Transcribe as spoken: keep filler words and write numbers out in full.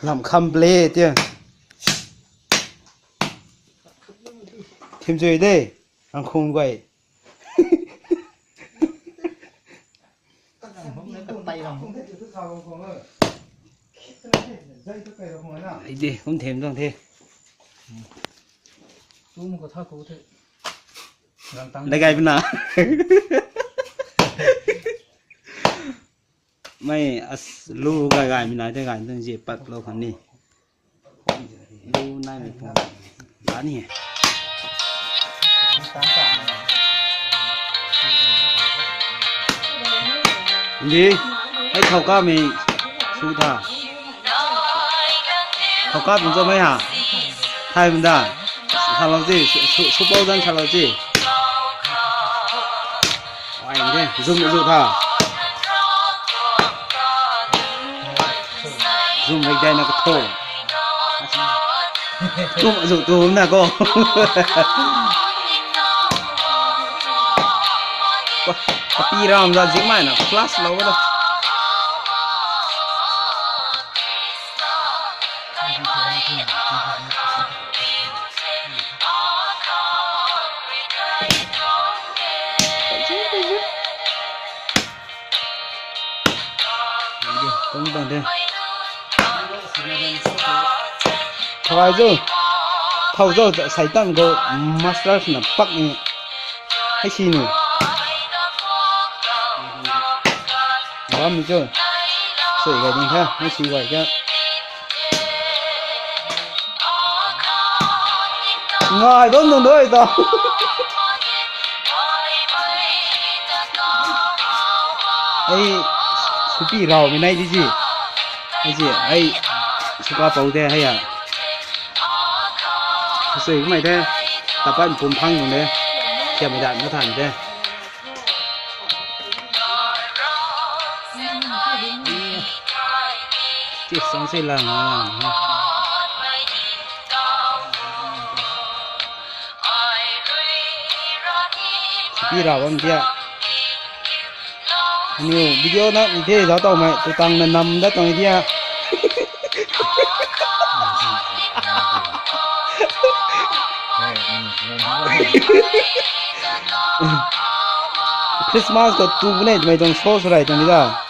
Lam kham ple tia. Thim chui de. Ang khung guay. Ai de, kum them dang the. Dai gai bina. Mei as lu gai gai mi nai te gai dang zie pat lo khan ni. Lu nai mi pung. Ba ni. Ndi, hei thau ka mi su tha. Thau ka pung cho mei ha. Thai bun da. Sa lo chi, su, su, su pau dan sa lo chi. Ai, nge, zoom, zoom tha. Zoom rei dai na ka tho. Tum, zoom, tum na ko. Kapi ram za zing mai na, flash lo da. Kum bang de. Thau zo. Thau zo, Satan go master na pak ni. Hei si ni. Bam ni cho. Sui ga ding ha, hei si ga ga. Ngai don don doi ta. Ai supi rau mi nai di ji. Ai ji, ai suka pau de hai ya. Sui mai de. Tapan pum phang nung de. Kia mi dan na than de. Ti sang sei lang lang. Pi ra bam tia. Aniu video na ni the zau tau mai, tu tang na nam da tang dia. Christmas ko tu bu nei, mei tuang show sw rai tuang ni da.